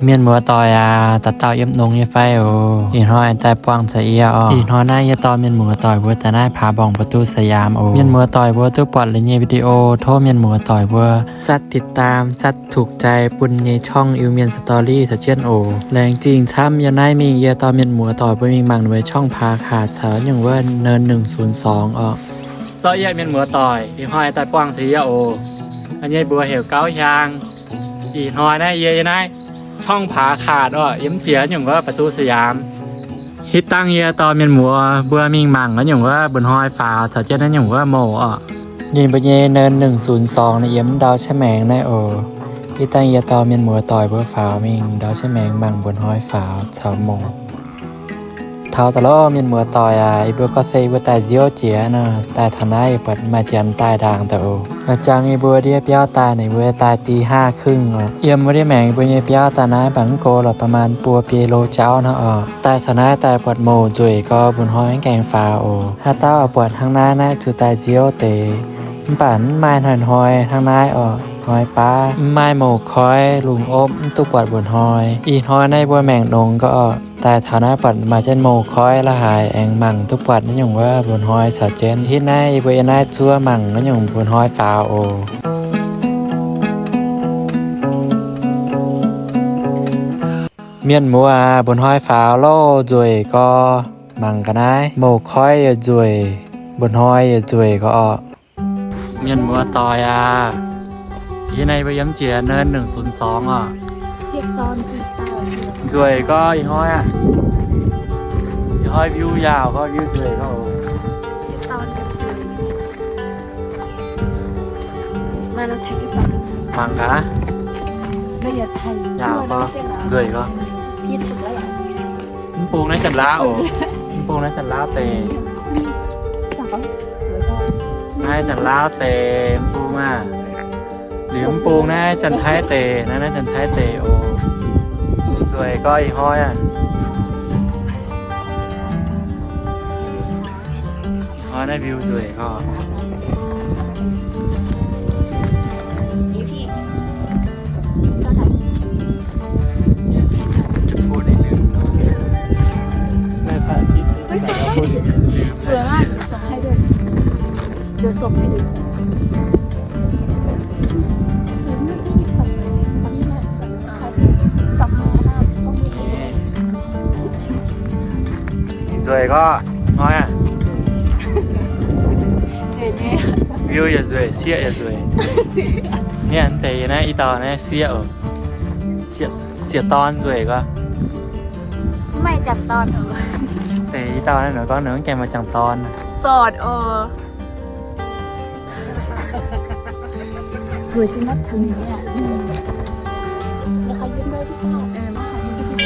Mienh muoz-doic aac, dauh dauh yiem longx nyei fai oc? Ih hnoi daaih buangh caux yie oc. Ih hnoi naaiv yie dorh mienh muoz-doic mbuo daaih naaiv Paa Mborng Ba'du Siam oc. Mienh muoz-doic mbuo duqv buatc liuz nyei video, tov mienh muoz-doic mbuo ซัดติดตาม ซัดถูกใจ bun nyei ช่อง Iu Mien Story caux jienv oc. Laengz zingh camv yiem naaiv mingh yie dorh mienh muoz-doic mbuo mingh mangc ninh mbuo ช่องผาขาด caux nyungc wuov เนินหนึ่งศูนย์สอง oc. Zorqv yie mienh muoz-doic ih hnoi daaih buangh caux yie oc. Nyei mbuox heuc Gauv Hiaang. Ih hnoi naaiv yie yiem naaiv ช่องผาขาด oc, yiem ziex nyungc wuov Ba'du Siam. Hitv dangh yie dorh mienh muoz mbuo mingh mangc wuov nyungc wuov mbun hnoi faaux caux jienv naaiv nyungc wuov mouc oc. Ninh mbuo nyei เนินหนึ่งศูนย์สอง naaiv yiem ndau แช่แหมง naaiv oc. Hitv dangh yie dorh mienh muoz-doic mbuo faaux mingh ndau แช่แหมง mangc mbun hnoi faaux caux mouc. Taux daaih lorqc mienh muoz-doic aac, yie mbuo gorngv se yie mbuo daaih nziouv jiex nor, daaih taux naaiv yie buatc maaih janx daaih ndaangc daaih oc. A'jangv yie mbuo ndiev biauv daaih, ninh mbuo daaih di haav kungx oc. Yiem wuov ndiev maengx yie mbuo nyei biauv daaih naaiv mv baac mv gox lorqc, ประมาณ buo biei lo jauv hnangv oc. Daaih taux naaiv daaih buatc mouc nzueic gorx, mbun hnoi mv gaengh faaux oc. Haaix dauh oix buatc hnangv naaiv, naaiv zuqc daaih nziouv deix. Mv baac mv maaih hnoi-hnoi hnangv naaiv oc. Hnoi baav mv maaih mouc koiv, lungh opv mv duqv buatc mbun hnoi. Ih hnoi naaiv yie mbuo maengc longx gorx oc. Daaih taux naaiv buatc maaih jienv mouc koiv la'haaix, aengx mangc duqv buatc naaiv nyungc wuov mbun hnoi caux jienv. Hitv naaiv yie mbuo yiem naaiv zuov mangc naaiv nyungc mbun hnoi faaux oc. Mienh muoz aac, mbun hnoi faaux loh, nzueic gorx. Mangc ga'naaiv, mouc koiv yaac nzueic, mbun hnoi yaac nzueic gorx oc. Mienh muoz-doic aac, ih hnoi mbuo yiem jiex เนินหนึ่งศูนย์สอง oc. Nzueic gorx ih hnoi aac. Ih hnoi view yaauc gorx, view nzueic gorx oc. Mangc gaax. Yaauc gorx, nzueic gorx. Mv bung naaiv janx-laauv oc. Mv bung naaiv janx-laauv deix. Naaiv janx-laauv deix mv bung aah. Liuz mv bung naaiv janx-taiv deix, naaiv, naaiv janx-taiv deix oc. Nzueic gorx ih hnoi aah. Ih hnoi naaiv view nzueic gorx. Nzueic gorx, hnoi aah. View yaac nzueic, sieqv yaac nzueic. Naaiv deix naaiv i dauh naaiv sieqv oc. Sieqv, sieqv dorn nzueic gorx. Mv maaih jangc dorn oc. Deix i dauh naaiv ninh gorngv ninh mv gaengh maaih jangc dorn. Sortc oc.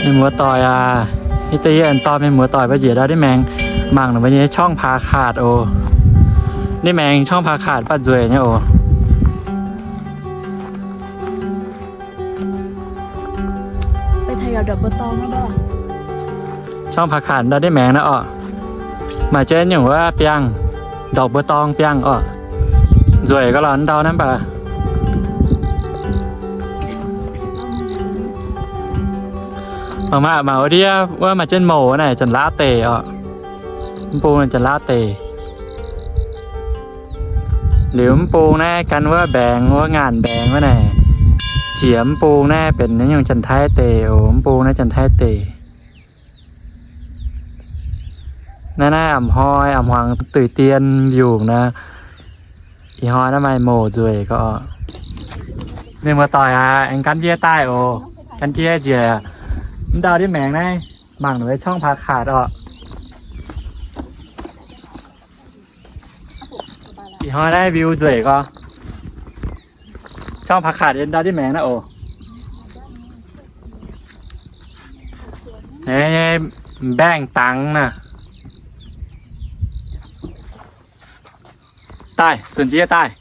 Mienh muoz-doic aac, hitv deix yie aengx dorh mienh muoz-doic mbuo njiec ndau ndiev maengx mangc ninh mbuo nyei ช่องผาขาด oc. Ndiev maengx ช่องผาขาด mv baac nzueic nyei oc. ช่องผาขาด ndau ndiev maengx naaiv oc. Maaih jienv nyungc wuov biangh, ndorqc mbuo dorng biangh oc. Nzueic ga'lorqc ndau naaiv mv baac. Mangc maah, mangc wuov ndiev wuov maaih jienv mouc naaic, janx-laauv deix oc. Mv bung naaiv janx-laauv deix. Liuz mv bung naaiv gan wuov mbaengx, wuov ngaanc mbaengx wuov naaic. Jiex mv bung naaiv benx naaiv nyungc janx-taiv deix oc. Mv bung naaiv janx-taiv deix. Naaiv naaiv a'hnoi a'hmuangx duih dien mbiungc nor, ih hnoi naaiv maaih mouc nzueic gorx. Mienh muoz-doic aac, aengx gan jienv daaih oc. Gan jienv njiec mv ndau ndiev maengx naaiv mangc ninh mbuo ช่องผาขาด oc. Ih hnoi naaiv view nzueic gorx. ช่องผาขาด yiem ndau ndiev maengx naaiv oc. Nyei mbaengx dangx naaic. Daaih, zunc jiex daaih.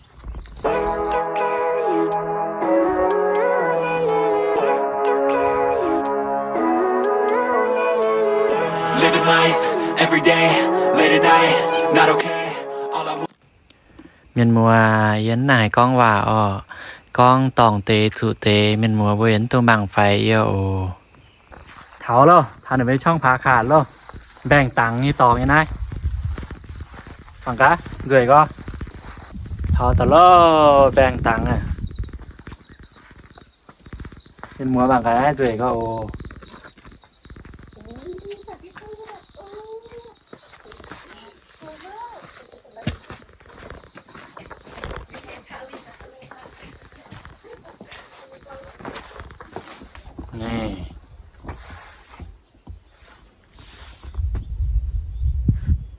Mienh muoz, yie mv nangc haaix gorngv waac orqc. Gorngv dorngc deix zuqc deix, mienh muoz mbuo yaac mv dungx mangc faix yie oc. Taux loh, taux ninh mbuo nyei ช่อง paax kaatc loh. Mbaengx-dangx nyei dorngx nyei naaiv. Mangc gaax, nzueic gorx. Taux daaih loh, mbaengx-dangx aac. Mienh muoz mangc gaax, nzueic gorx oc.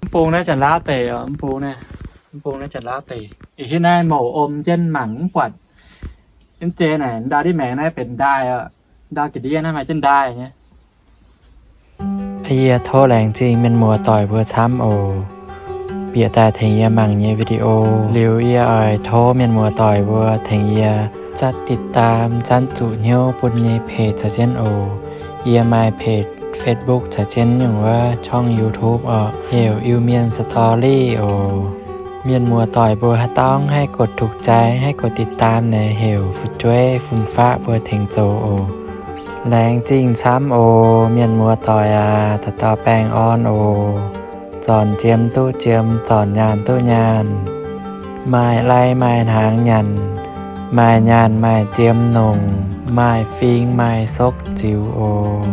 Mv bung naaiv Janx-Laauv deic oc, mv bung naaiv, mv bung naaiv Janx-Laauv deic. Ih hitv naaiv mouc om jienv mangc mv buatc. Mv zeiz naaic ndau div maengx naaiv benx ndaaih oc. Ndau ga'ndiev naaiv maaih jienv ndaaih nyei. Yie tov laengz zingh mienh muoz doic mbuo camv oc, bieqc daaih tengx yie mangc nyei video. Liuz yie oix tov mienh muoz doic mbuo tengx yie zatv ติดตาม zanv zuqc hnyouv bun nyei page caux jienv oc. Yie maaih page Facebook caux jienv nyungc wuov ช่อง YouTube oc, heuc Iu-Mienh Story oc. Mienh muoz doic mbuo haaix dauh haih กดถูกใจ, haih กดติดตาม naaic heuc fu'jueiv fun-faqv mbuo tengx zoux oc. Laengz zingh camv oc, mienh muoz doic aac, dauh dauh baengh orn oc. Zornc jiem duqv jiem, zornc nyaanh duqv nyaanh. Maaih lai maaih hnaangx nyanc, maaih nyaanh maaih jiem nongc, maaih fing maaih sokv ziux oc.